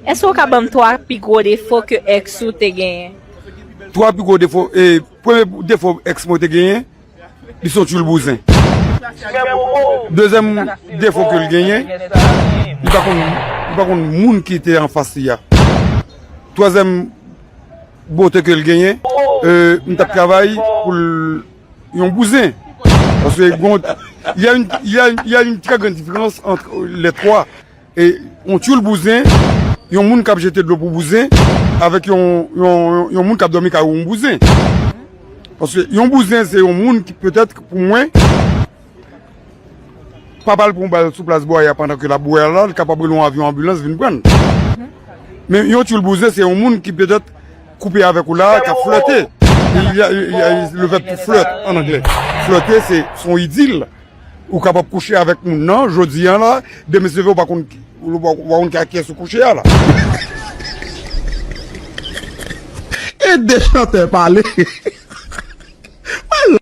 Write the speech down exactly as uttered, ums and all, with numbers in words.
Èske w ka ban m twa pi gwo defo ke èks ou te genyen? Twa pi gwo defo, e, premye defo èks mwen te genyen, li se yon tchoul bouzen. Dezyèm defo ke l genyen, li pa konn, li pa konn moun ki te anfas li a. Twazyèm bote ke l genyen, e, m t ap travay pou l yon bouzen. Paske gon, il y a une, il y a, il y a une très grande différence entre les trois. E yon tchoul bouzen, yon moun k ap jete dlo pou bouzen, avèk yon, yon, yon moun k ap dòmi kay yon bouzen. Paske yon bouzen, se yon moun ki, petèt, pou mwen, papa l pran yon bal sou plas Bwayè pandan ke l ap bwè la, li kapab rele yon avyon anbilans vin pran l. Men yon tchoul bouzen, se yon moun ki, petèt, koupe avèk ou la, k ap flète. Il y a, il y a le verbe to flirt en anglais. Flirter, se, se yon idil. Ou kapab kouche avèk moun nan, jodi a la, demen se leve, ou pa konn, ou pa, ou pa konn ki ak kiyès ou kouche a la. E de chantè pale.